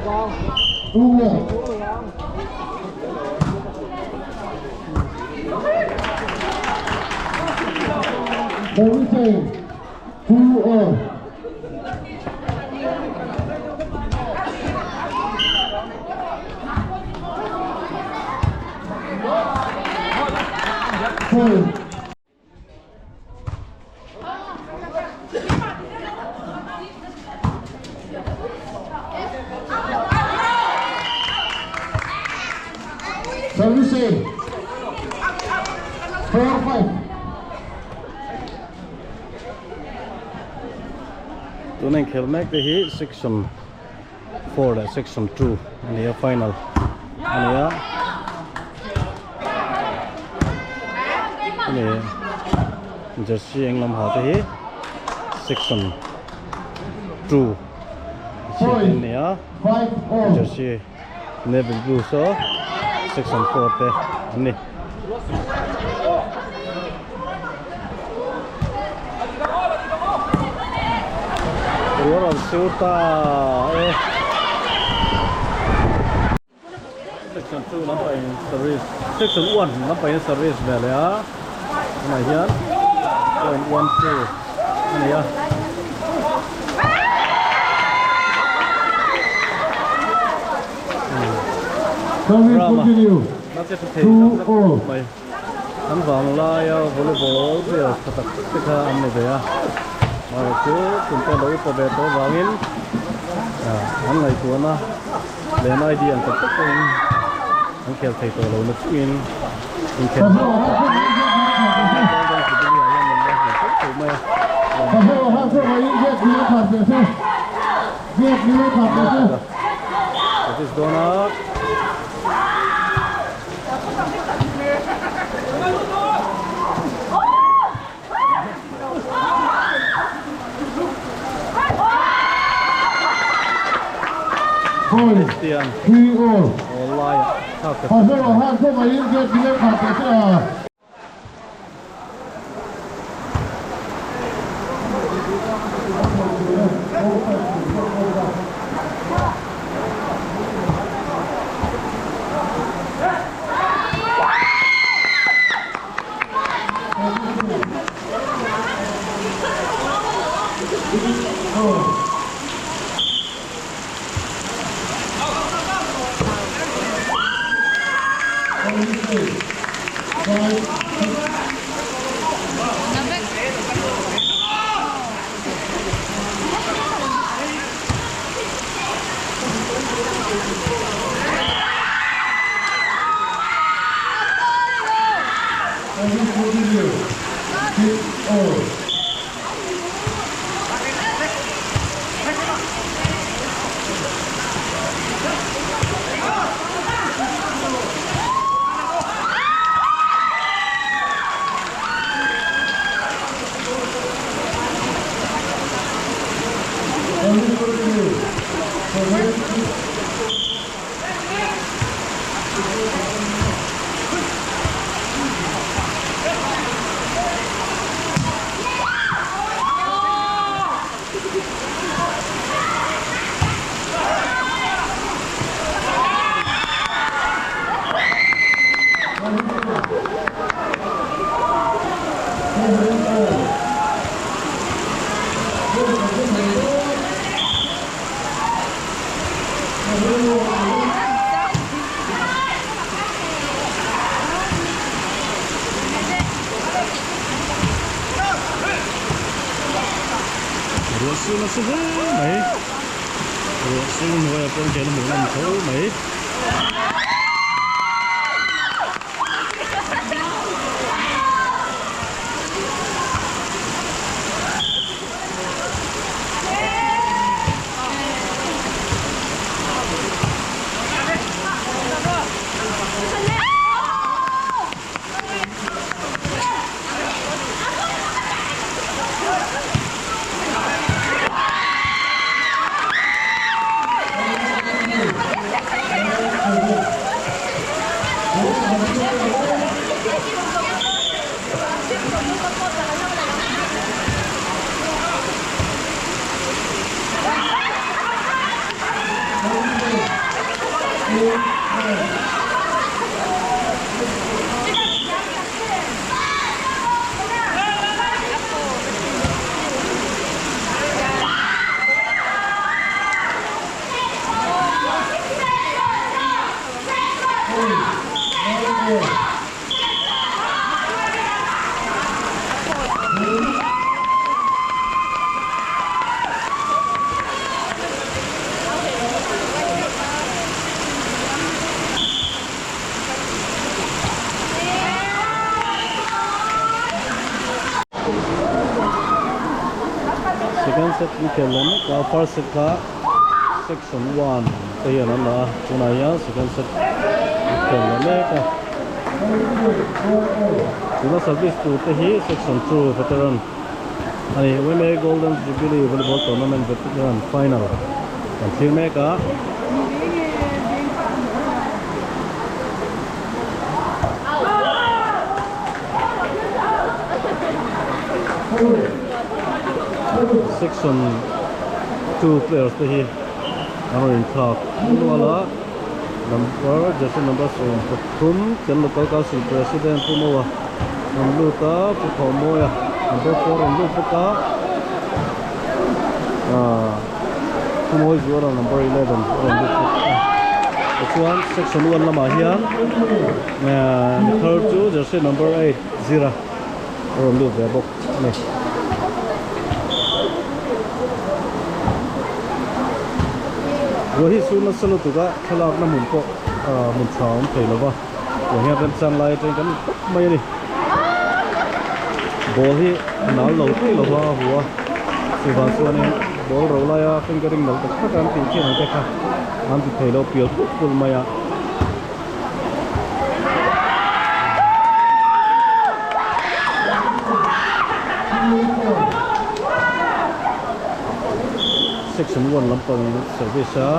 2 all. Service 2 all. Four. Service 4-5. Tuna inkhel mek te hi section 4 leh section 2 a ni a final a ni a hemi jersey eng lam ha te hi section 2 chhiat an ni a jersey navy blue saw section 4 te an ni. Ruah rawn sur ta e. Section 2 lampangin service section 1 lampangin service ve leh a tunah hian point 1 2 a ni a. Service Rama continue. na che tha thei Two tak tak all. mai an vang laia volleyball player tha tak tak te kha an ni ve a mahse chu kum pawh lo upa ve tawh avangin an ngaihtuahna leh an idea ang tak tak pawhin an khel thei tawh lo na chungin inkhel mai a. Office dawna Christian aw laiah thlak ta mai. Ruah sur nasa hle mai ruah sur hnuaiah pawh hian a hmuh nawm tho mai. Second set an khel leh mek a, first set kha section one te hian an la a, tunah hian second set an khel leh mek a. Tuna service tur te hi section 2 veteran a ni. Yma Golden Jubilee Volleyball Tournament Veteran Final kan thlir mek a. Section 2 players te hi an rawn inthlak nual a. Number jersey number 13 kan local council president Pu Mawa rawn lut a, Pu Thawmawia number 4 rawn lut bawk a, ahh Pu Mawizuala number 11 rawn lut bawk a. Tichuan section 1 lamah hian ahh mi thar chu jersey number 8 Zira a rawn lut ve bawk a ni. Ruah hi chu nasa lutuk a thlalakna hmun pawh ahh hmun tha a awm thei lo va tiang hian remchang lai atangin kan tawp mai a ni ball hi a nal lo thei lo va a hu a chuvang chuanin ball ro laia fingering lo tak tak an tih thin ang te kha an ti thei lo pial pulh pulh mai a. Section 1 lampang service a.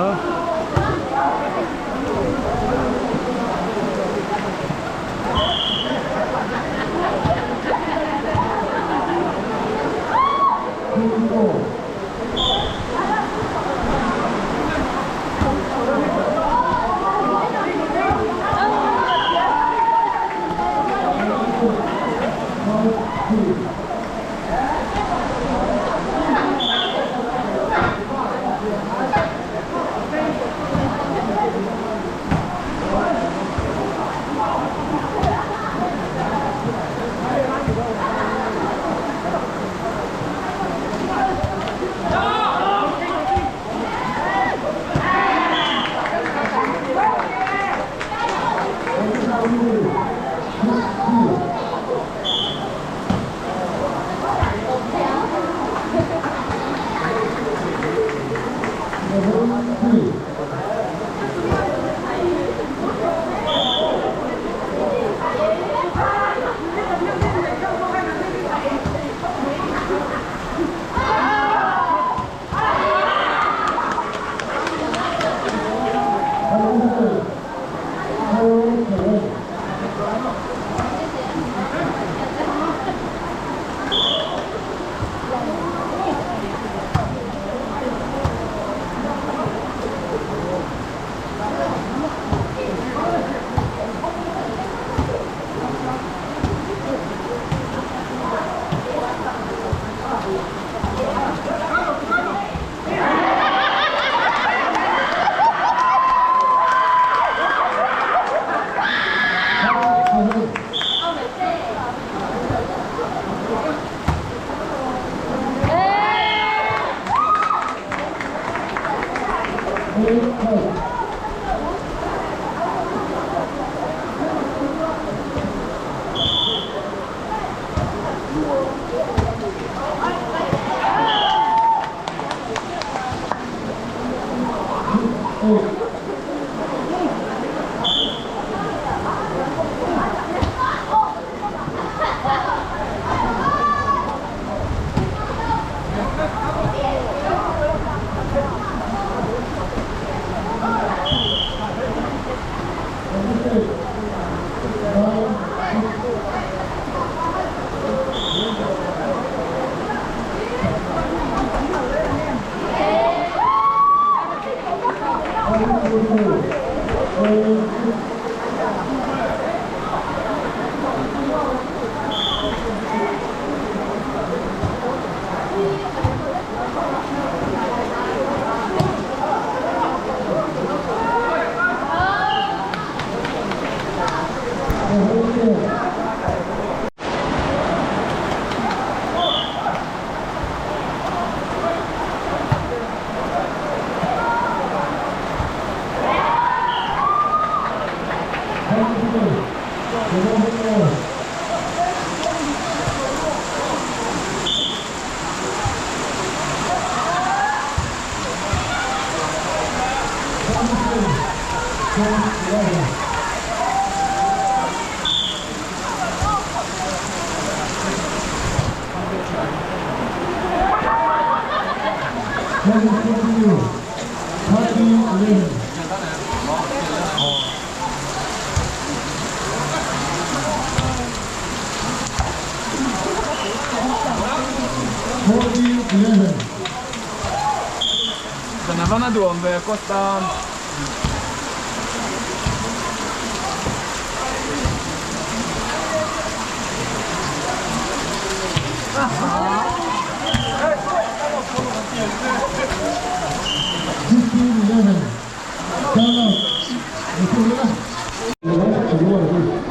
Zanavana duam ve Costa.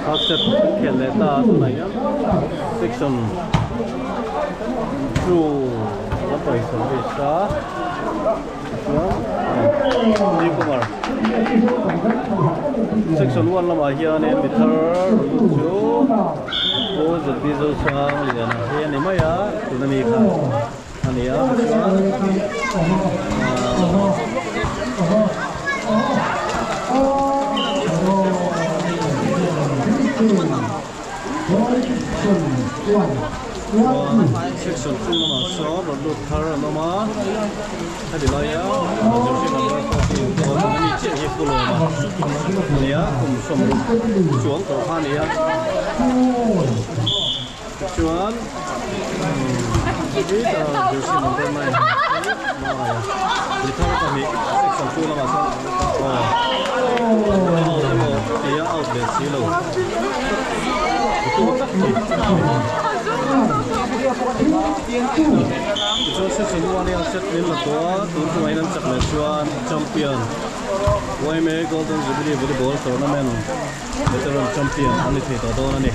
Third set khel leh ta tunah hian section 2 lampang service a chuan newcomer section 1 lamah hianin mi thar rawn lut chu Pu Zilpi Zosang Liana hi a ni mai a tuna mi kha a ni a tichuan Chuan section chung lamah sawn rawn lut thar an awm a, heti laia jersey number 14 pawh tuna mi chiah hi pu lawm a a nia kum sawmruk chuang tawh kha a ni a. Tichuan jersey number 9 mi thar pahnih section 2 lamah sawn aw out emaw tia out leh si lo tu tak ni tichuan section 1 hian set min la tawh a tun tumah hian an chak leh chuan champion YMA Golden Jubilee Volleyball Tournament Veteran champion an ni thei tawh dawn a ni.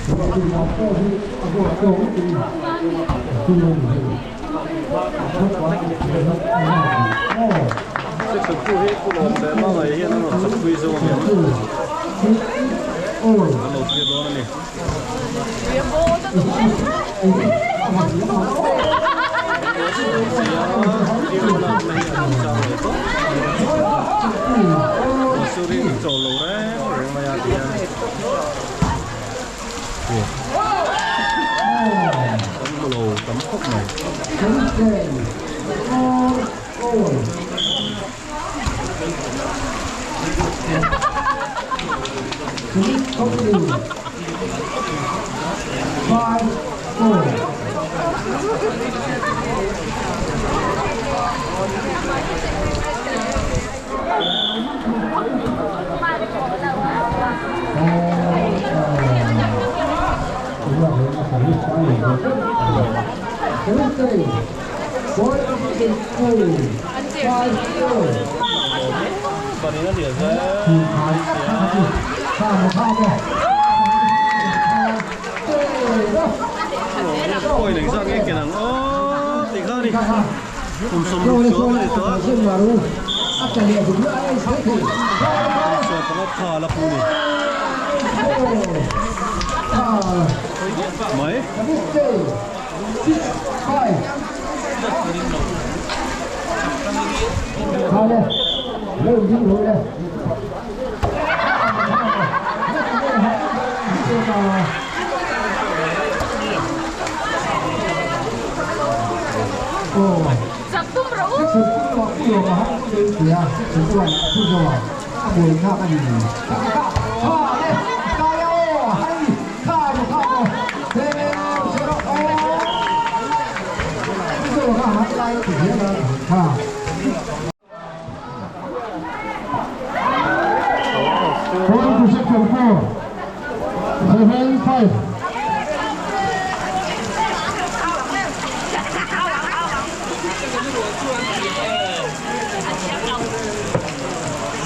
Section 2 hi Pu Lawm leh Mangaih hian an rawn chakpui zo ang em? An lo thlir dawn a ni.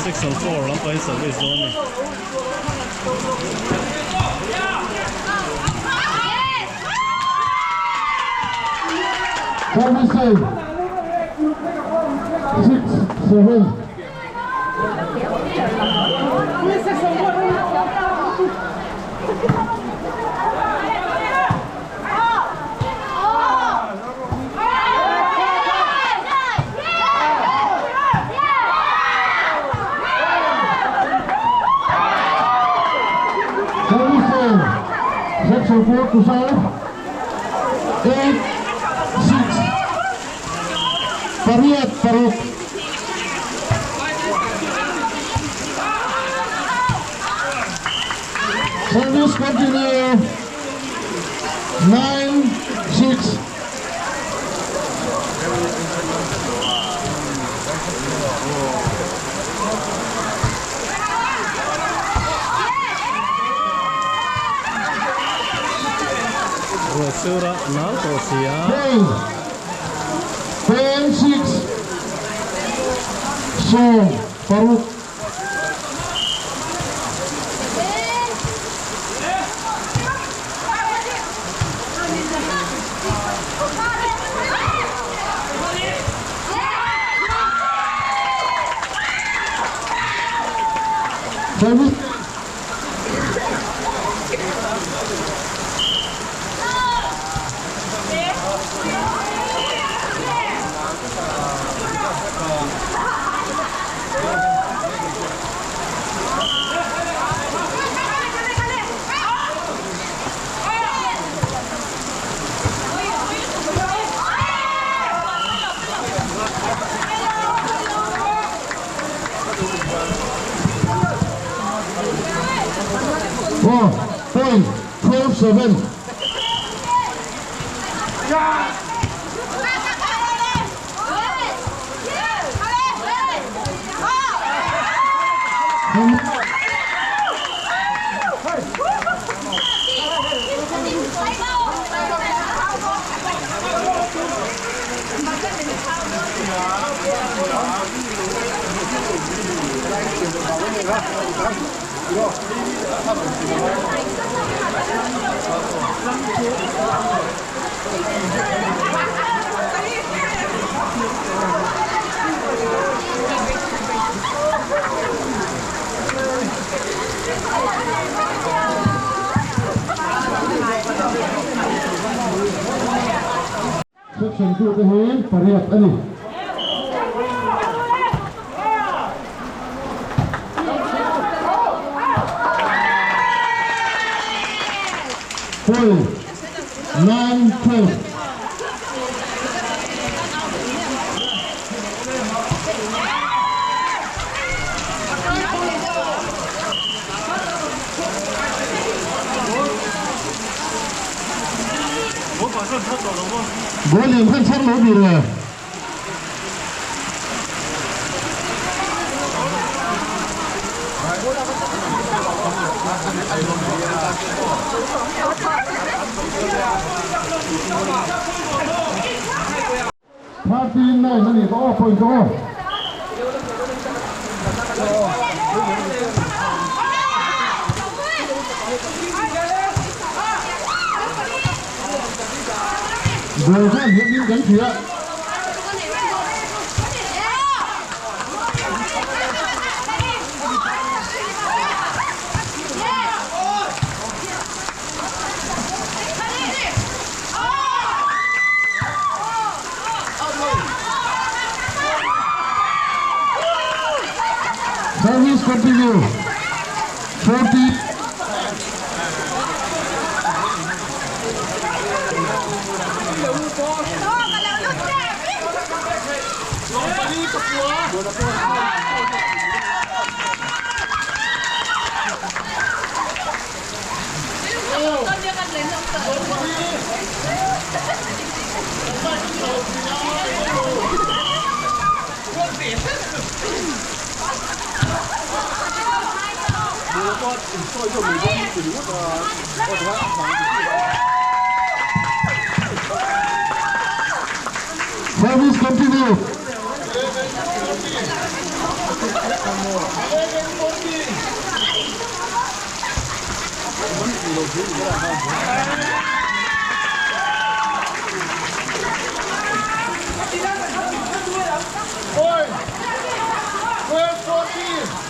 Section 4 lampang service dawn a ni. Service 6 7. Sopore to serve. 8, 6. Pariat paruk. Service continue. 9, 6. Ruah sur a nal tawh si a. 10, 6. Sawm paruk. Service. 4, point, 12, 7. Section 2 te hi pariat ani. Point, 9, 12. Ball lian khan chhar lo bir le. 39 ani ka aw point ka aw. Ball khan hian in kan thia. Service continue. 40. Service continue. Point. 12, 14.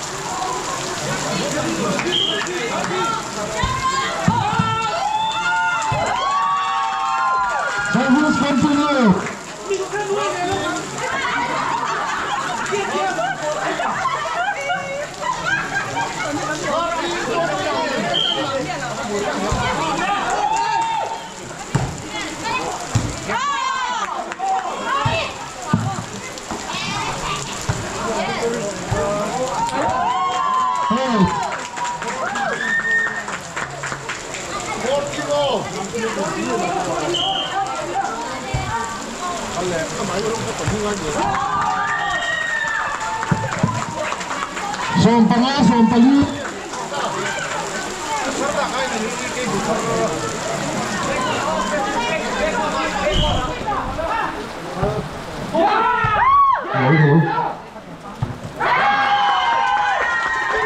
Service continue. Hold. 14 all. 15 14.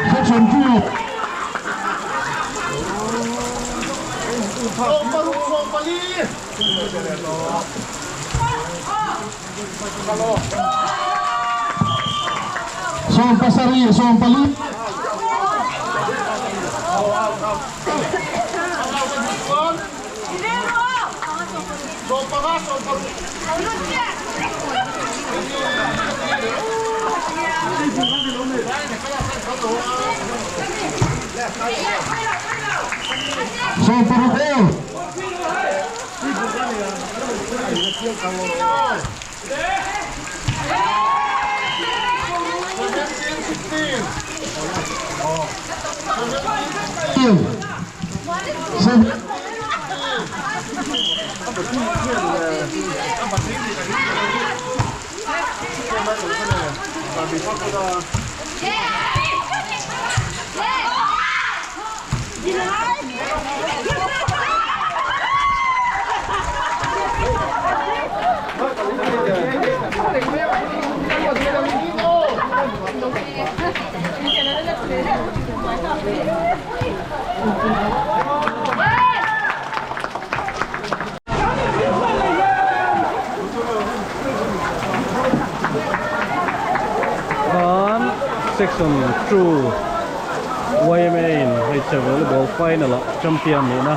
Section 2. 16 14. 17 14. 16. 17 16. 7. Khan section 2 YMA in hmeichhe volleyball final ah champion nihna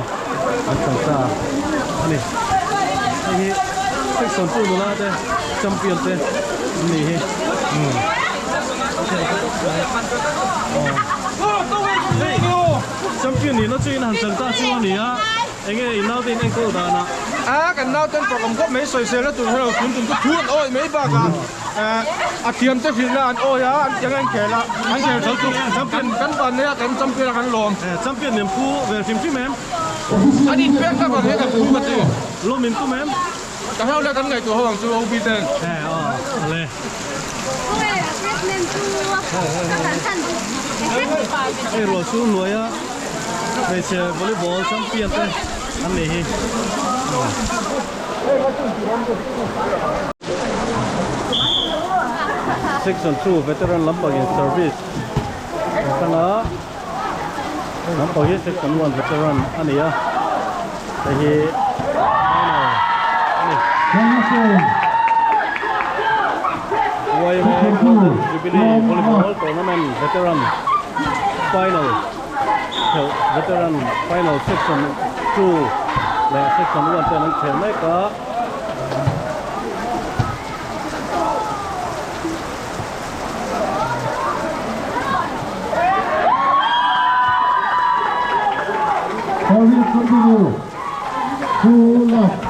an chang ta a ni. Hei hi section 2 nula te champion te an nih hi. Hei champion nihna chu in han chang ta chu a ni a. Enge in naute in enkawl danah? A kan nauten program khawp mai sawisel na tur helo tun tum chu thu an awih mai bakah a thiam te hrilhna an awih a, an tiang a inkhel a, an khel tho chu champion kan van nei a, kan champion a kan lawm. Champion nen phu ve hrim hrim em? An inpek tak ang hian kan phu ka ti. Lawm in tum em? Ka hlau leh kan ngaihtuah ho ang chu OB ten. Aw ale. Hei rual chu hnuaia hmeichhe volleyball champion te an nih hi. Section 2 veteran lampangin service an chang a, lampang hi section 1 veteran a ni a, hei hi final a ni. YMA Golden Jubilee Volleyball Tournament Veteran Final Khelh Veteran Final Section 2 leh Section 1 ten an khel mek a. Service continue. Two left.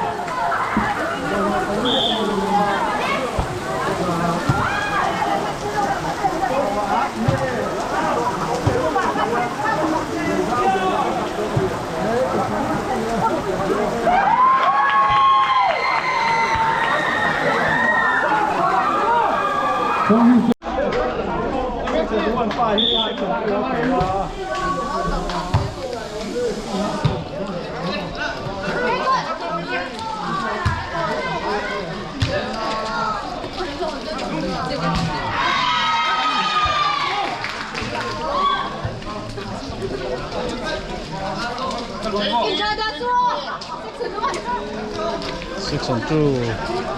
Service Section 2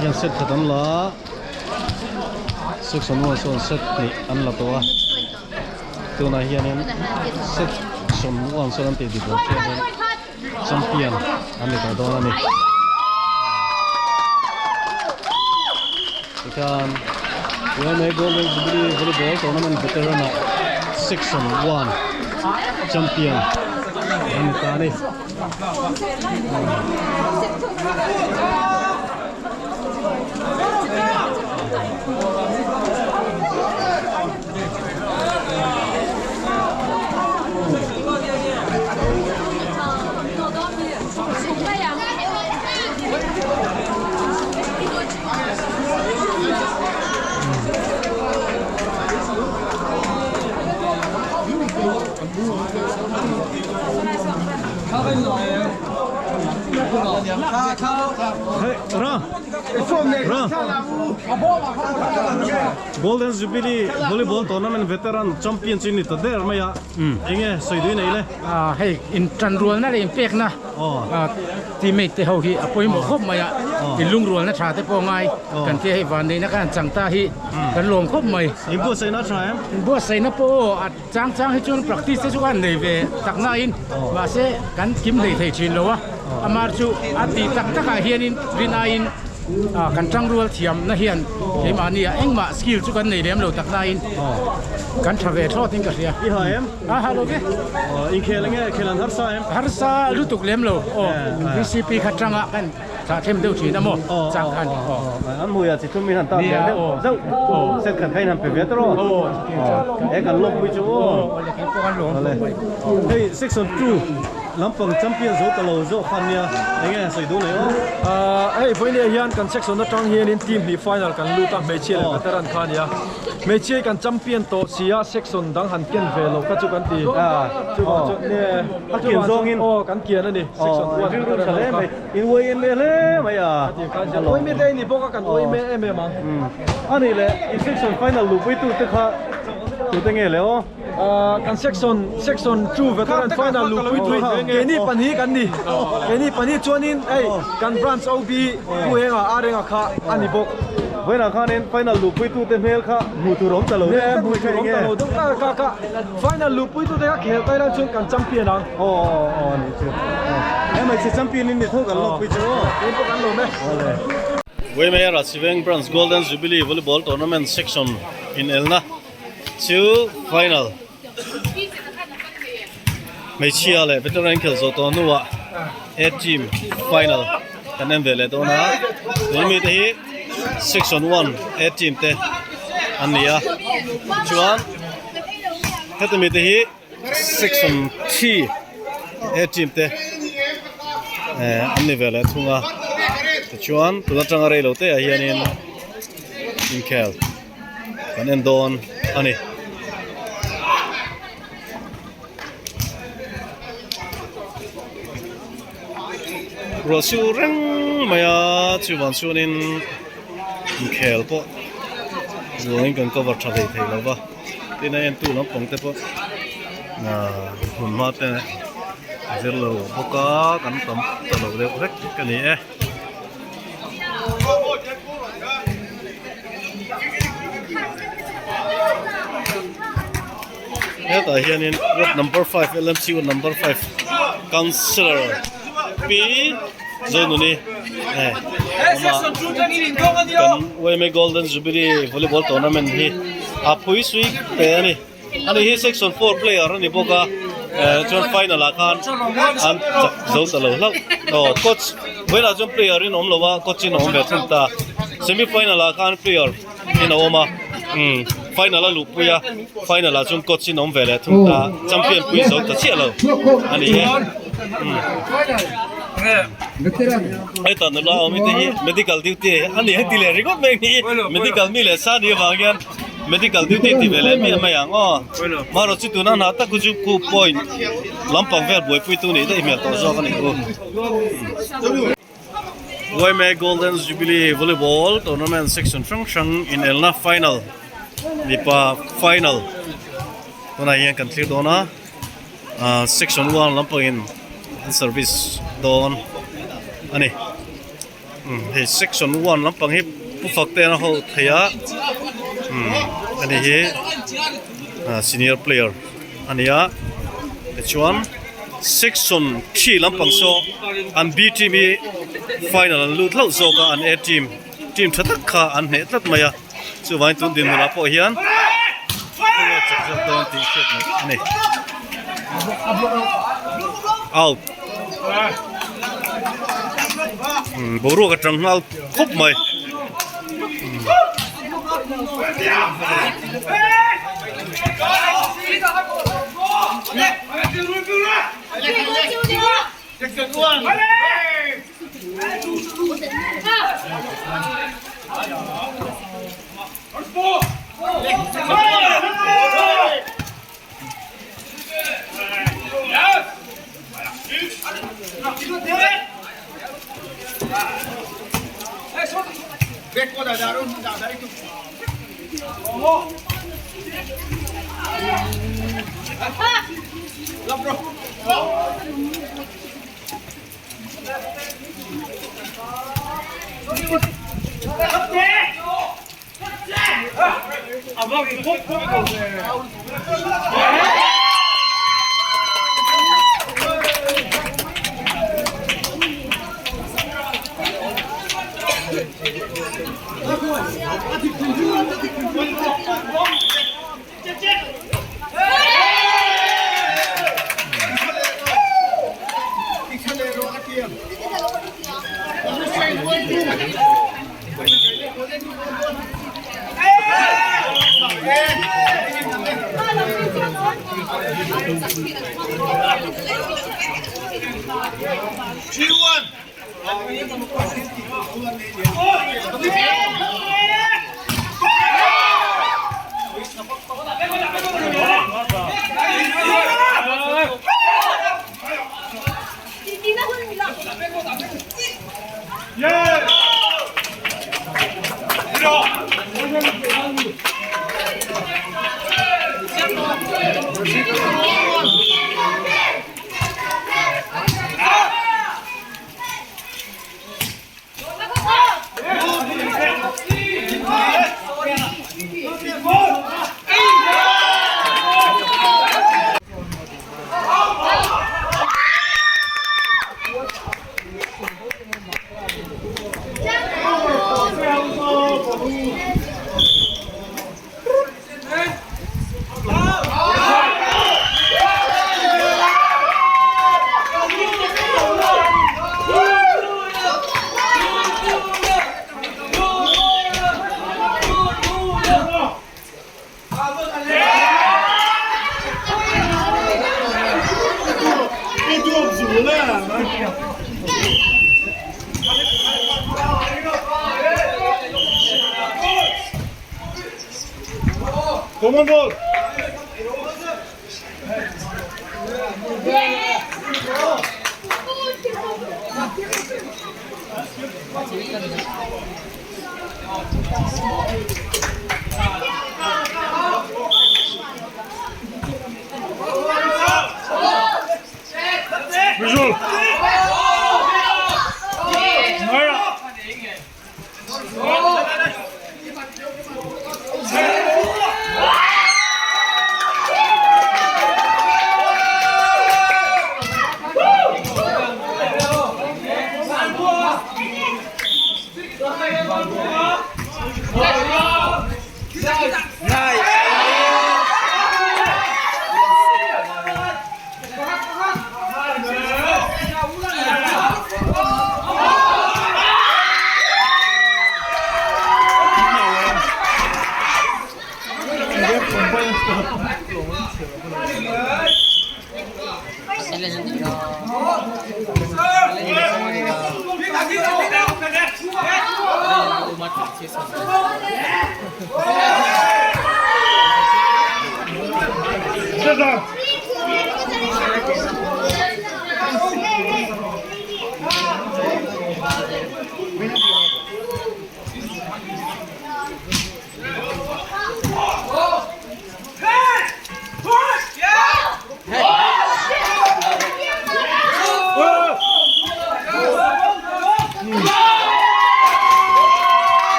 hian set khat an la a, section 1 sawn set hnih an la tawh a, tunah hianin section 1 sawn an tih dik loh hianin champion an ni tawh dawn a ni. Tikhan YMA Golden Jubilee Volleyball Tournament Veteran ah section 1 champion an ni ta a ni. Hei ra ra Golden Jubilee Volleyball Tournament Veteran Champion chu ni ta der mai a enge sawi dui nei le. Hei intanrualna leh inpekna teammate te ho hi a pawimawh khawp mai a, inlungrualna tha te pawh ngai kan tia hei vanneihna khan chang ta hi kan lawm khawp mai. Inbuatsaihna a tha em? Inbuatsaihna pawh a chang chang hi chuan practice te chu khan nei ve tak nain mahse kan kim hlei thei thin lo a, amar chu a tih tak takah hianin rin aiin kan tangrual thiamna hian keimahni ah engmah skill chu kan nei lem lo tak nain kan tha ve thlawt in ka hria. I ha em? A ha lo ve. Inkhel enge khel an harsa em? Harsa lutuk lem lo. Aw VCP kha tanga kan thlah them deuh thin a maw chang khan. An hmuiah chi thum in han tan ve deuh zauh. Set khat kha in han pe ve tawh aw. He kan lawmpui chu aw. Hei section 2 lampang champion zo ta lo zawk khan nia enge sawi duh nei aw. Hei vawinia hian kan section atang hianin team hnih final kan lut a hmeichhia leh veteran kha ania. Hmeichhia kan champion tawh si a section dang han ken ve loh kha chu kan ti. Chuvang chuan nge a kian zawngin aw kan kian a ni section one rilru tha hle mai in uaim hle mai a. Uaim te ni bawk a kan uaim em em ang. A nih leh in section final luhpui tu te kha tute nge le aw? Kan section section 2 veteran final luhpui tu keini pahnih kan ni. Keini pahnih chuanin hei kan branch OB Pu Enga Ar Enga kha a ni bawk. Vawiinah khanin final luhpui tute hmel kha hmuh tur awm ta lo deuh tlat mai kha enge? Hmuh tur awm ta lo deuh tlat kha kha final luhpui tute kha khel tai lai chuan kan champion ang. Aw aw aw a nih chu. He hmeichhe champion in ni tho kan lawkpui chu aw. Kein pawh kan lawm e. Awle. Vawiinah Rachiveng Branch Golden Jubilee Volleyball Tournament Section inelna chu final Hmeichhia leh veteran inkhelh zawh tawh hnuah A team final kan en ve leh dawn a, tuna mite hi section 1 A team te an ni a, tichuan heta mite hi section 3 A team te an ni ve leh thung a, tichuan tuna tanga rei lo te ah hianin inkhel kan en dawn a ni. Ruah su reng mai a chuvang chuanin inkhel pawh ruangin kan cover tha thei thei lo va tin a entu lampang te pawh ahh hmun hma te a zir lo bawk a kan tam ta lo deuh vek a ni e. Hetah hianin ward number 5 LMC ward number 5 councillor Pi Zonuni eh awm a kan YMA Golden Jubilee volleyball tournament hi a phui sui pe a ni ani hi section 4 player a ni bawk a eh chuan final ah khan an chak zo ta lo hlauh aw coach vawilah chuan player in awm lo a coach in a awm ve thung ta semi final ah khan player in a awm a umm final a luhpui a final ah chuan coach in a awm ve leh thung ta champion pui zo ta chiah lo a ni e umm hetah nula awm te hi medical duty a ni heti leh ringawt mai ang hi medical mi leh sa ni avang hian medical duty ti ve leh miah mai ang aw marawh chu tuna hna tak chu khu point lampang vel buaipui tu nih daih hmel tawh zawk a ni u. YMA Golden Jubilee Volleyball Tournament section hrang hrang inelna final mipa final tunah hian kan thlir dawn a ah section 1 lampangin an service dawn a ni hei section 1 lampang hi pu fak te an ho thei a ani hi senior player a ni a tichuan section 3 lampang saw an B team hi final an lut hlauh zawk a an A team team tha tak kha an hneh tlat mai a chuvangin tun dinhmunah pawh hian khawnge chak zawk dawn tih hriat mai a ni out boruak atang nghal khawp mai. Come on, ball. Visual.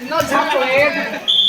Nó chắc rồi em.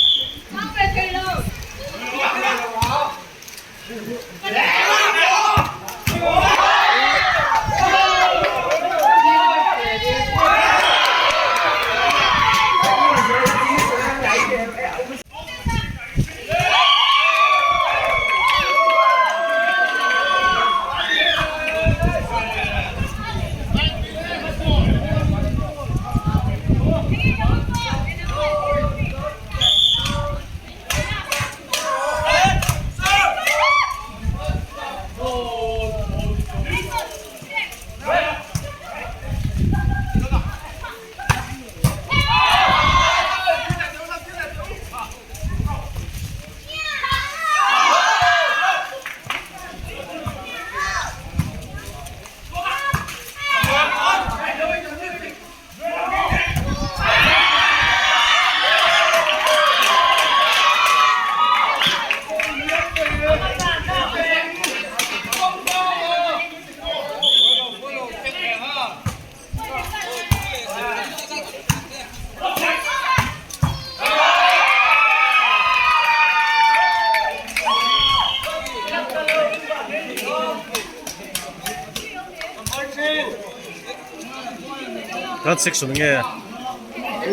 Kan section nge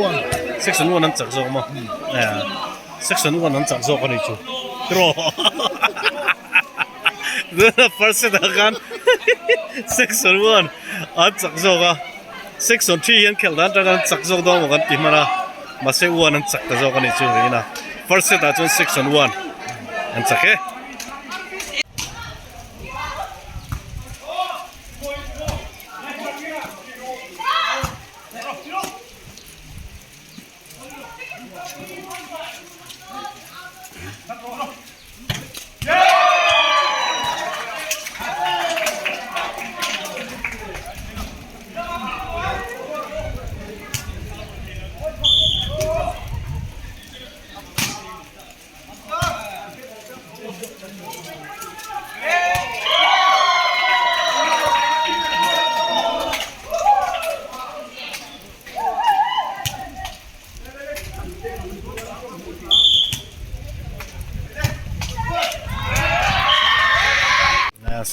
One. Section 1 an chak zawk maw? Section 1 an chak zawk a ni chu. Tiraw. Tuna first set ah khan section 1 an chak zawk a. Section 3 hian khelh dan atang an chak zawk dawn maw kan ti hman a. Mahse 1 an chak ta zawk a ni chu niin a. First set ah chuan section 1 an chak e.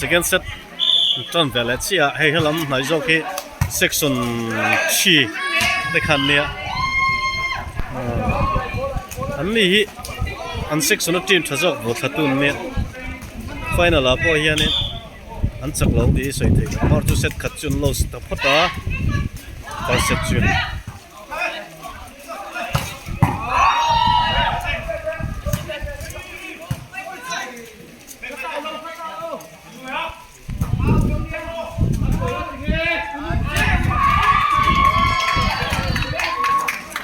Second set tan ve leh chiah a hei helam hnai zawk hi section 3 te khan nia an ni hi an section a team tha zawk vaw thla tun nia final ah pawh hianin an chak lo tih hi sawi theih loh amah chu set khat chu an lost ta phawt a first set chu.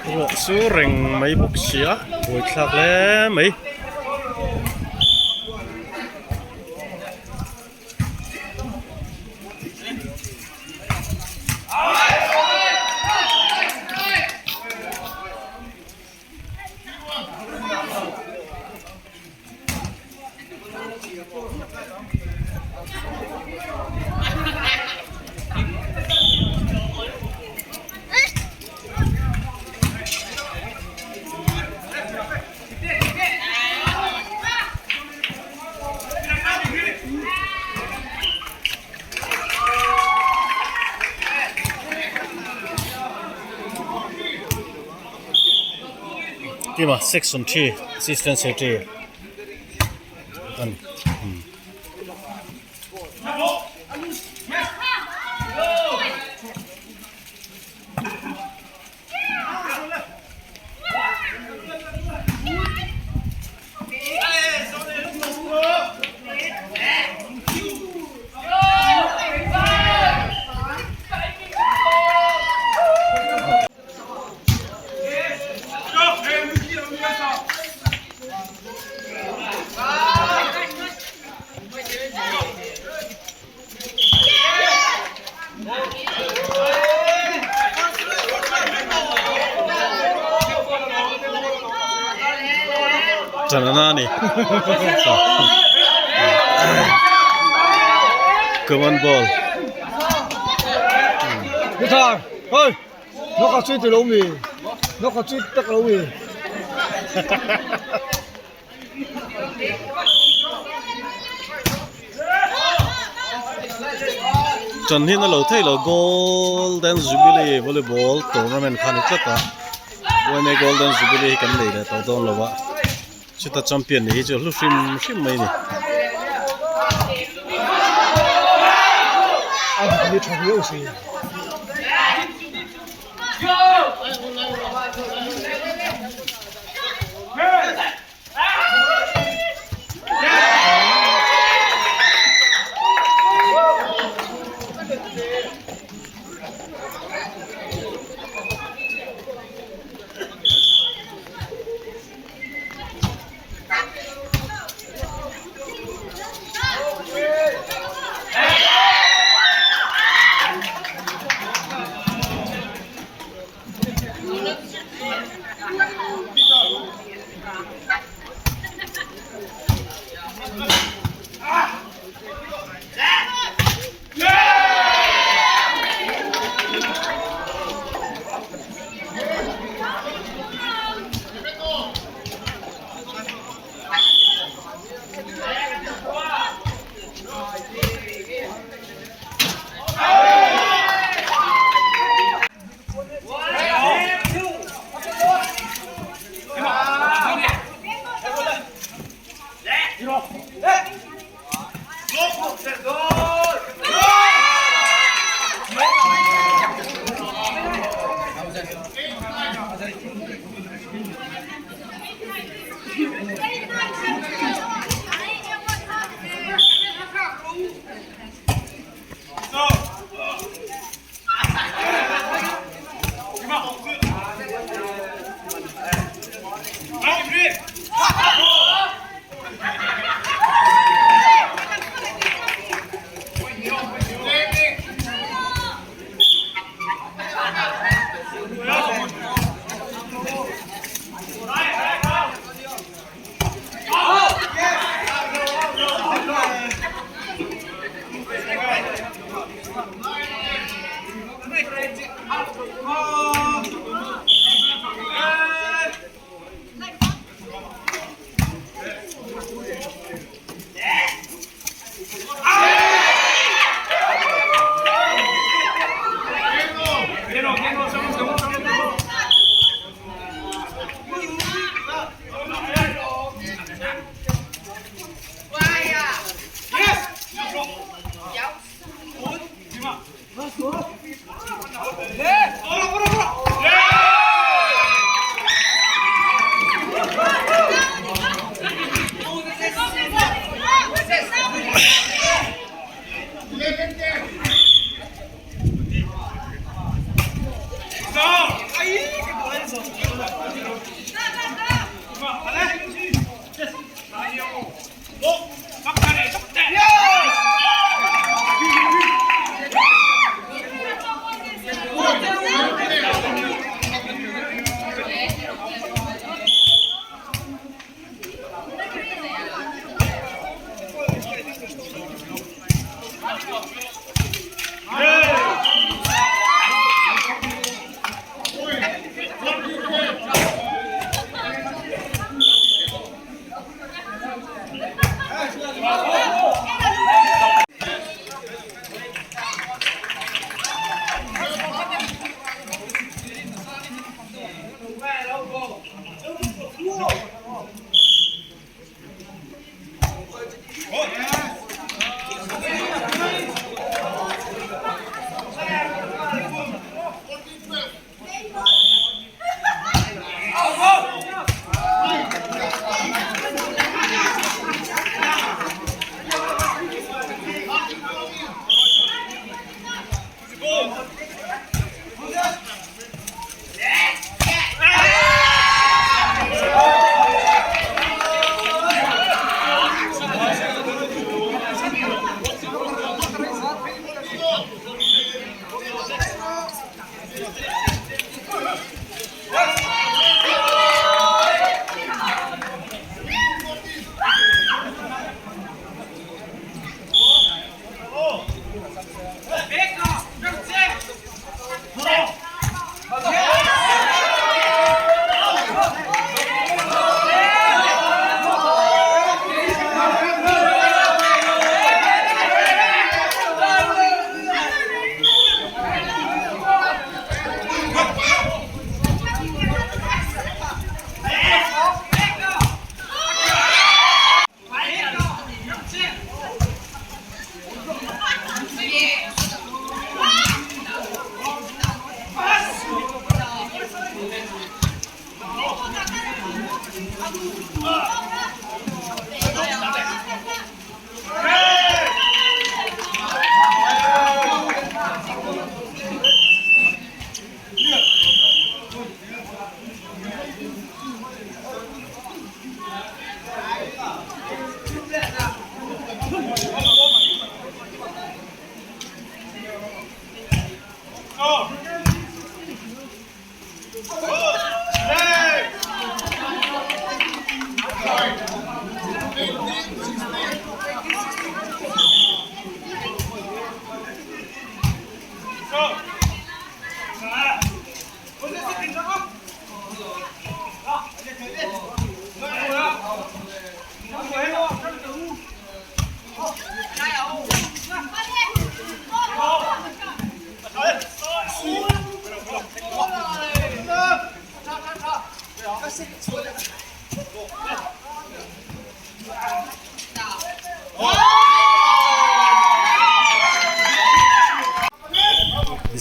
Ruah chu reng mai bawk si a buaithlak hle mai. Kima section 3 assistant secretary an Chanana ni. Come on ball. Oi, nó có suy từ lâu mì, nó có suy tất lâu mì. Chan hi na lo thei lo Golden Jubilee Volleyball Tournament kha ni tlat a YMA Golden Jubilee hi kan nei leh tawh dawn lo a chuta champion ni hi chu hlu hrim hrim mai a ni.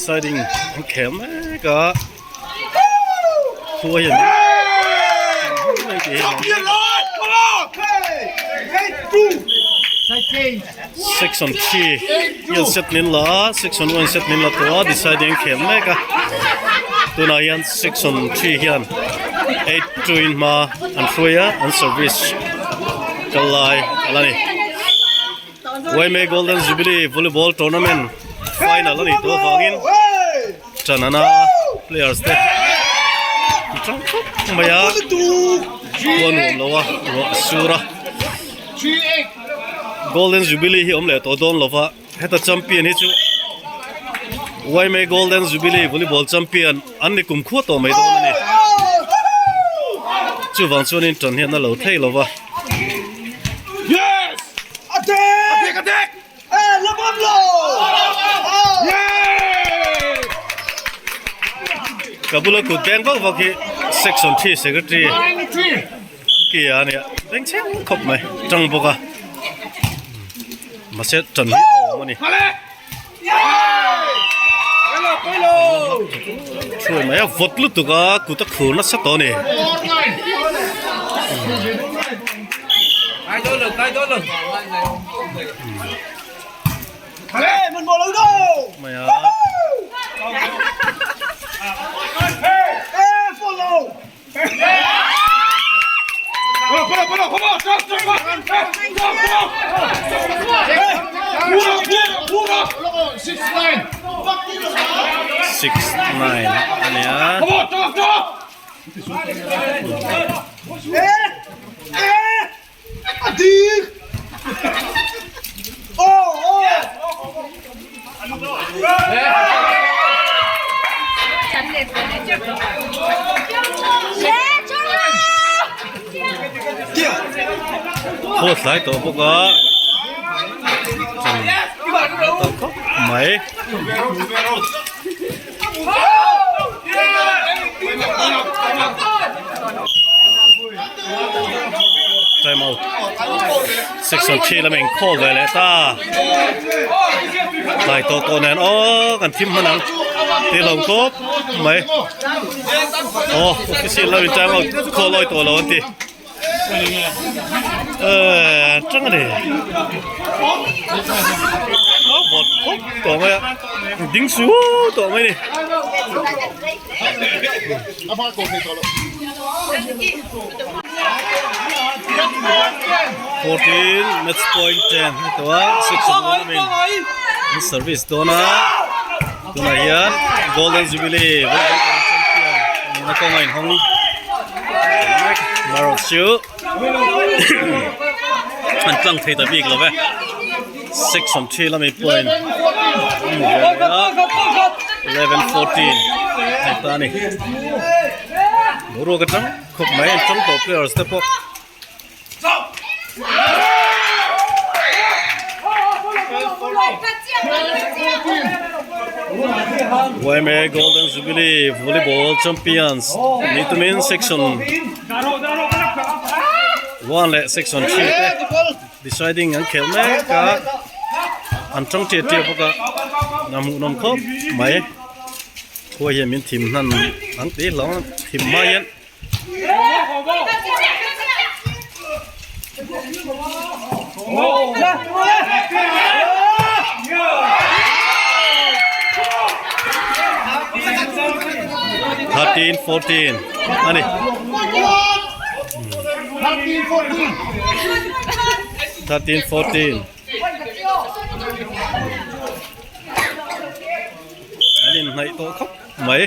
Deciding an khel mek a. Khua hian Section 3 hian set min la a, section 1 set min la tawh a, deciding an khel mek a. Tunah hian section 3 hian 8 2 in hma an hruai a, an service kal lai a la ni. Yma Golden Jubilee Volleyball Tournament final a nih tawh avangin Chanana players te an tang khawp mai a, khua nuam lo a, ruah a sur a. Golden Jubilee hi awm leh tawh dawn lova, heta champion hi chu Yma Golden Jubilee Volleyball champion an ni kum khua tawh mai dawn a ni. Chuvang chuanin tan hian a lo thei lova. Ka bula kut beng vak vak hi section 3 secretary ki a nia beng chheng khawp mai tang bawk a mahse tan hi a awm a ni thuai mai a vawt lutuk a kut a khur nasa tawh a ni. Mai a. Six nine a ni a. Khaw tlai tawh bawk a tawh khawp mai. Time out. Section 3 lam in call ve leh ta. Tlai tawh tawh nen aw kan thim hman ang. Ti lo khawp mai. Aw official lam in time out call awi tawh lo an ti. Ờ tang a ni. A vawt khawp tawh mai a ding su tawh mai a ni. 14 match point 10 a tawh a section 1 a min service dawn a tunah hian golden jubilee champion nihna kawnga inhawng marawh chu an tlang thei ta bik lo ve section 3 lami point 11 14 hei ta a ni boruak atang khawp mai an tang tawh players te pawh. YMA Golden Jubilee Volleyball Champions ni tumin section 1 leh section 3 te deciding an khel mek a an tang tia tia bawk a a hmuhnawm khawp mai khuai hian min thim hnan ang tih hlauh a thim hma hian. 13 14 a ni 13 14 an inhnaih tawh khawp mai.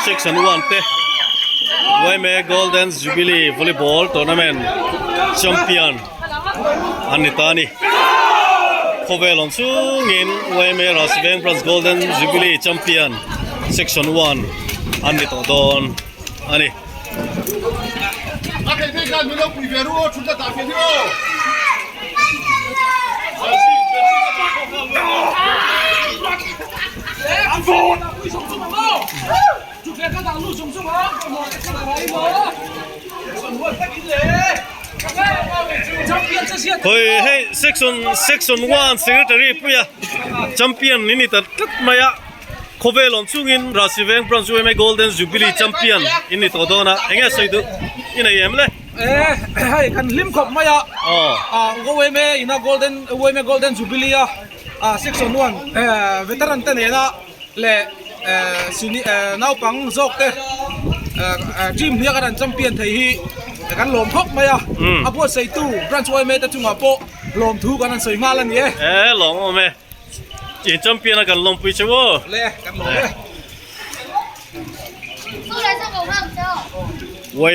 Section 1 te YMA Golden Jubilee Volleyball Tournament Champion an ni ta a ni. Khawvel awm chungin YMA Rajveng Branch Golden Jubilee Champion Section 1 an ni tawh dawn a ni. Hoi hei section section 1 secretary puia champion ni ni ta tlat mai a khawvel awm chungin Rasiveng branch UMA Golden Jubilee champion in ni tawh dawn a enge sawi duh i nei em le? Eh hei kan hlim khawp mai a UMA ina Golden UMA Golden Jubilee a section 1 veteran te nena leh naupang zawk te team hniak an champion thei hi kan lawm khawp mai a a buatsaihtu branch yma te chungah pawh lawmthu kan han sawi nghal a ni e. E lawm awm e in champion a kan lawmpui che aw. Le kan lawm e.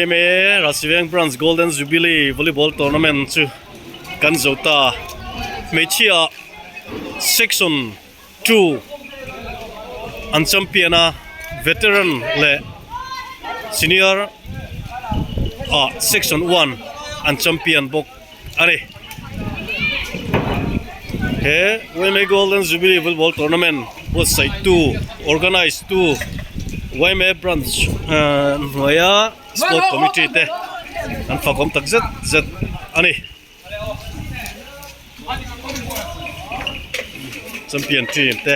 Yma Rasiveng Branch Golden Jubilee Volleyball Tournament chu kan zo ta hmeichhia section 2 an champion a veteran leh senior ah section 1 an champion bawk a ni he yma golden jubilee volleyball tournament buatsaih tu organize tu yma branch ah hnuaia sport committee te an fakawm tak zet zet a ni. Champion team te.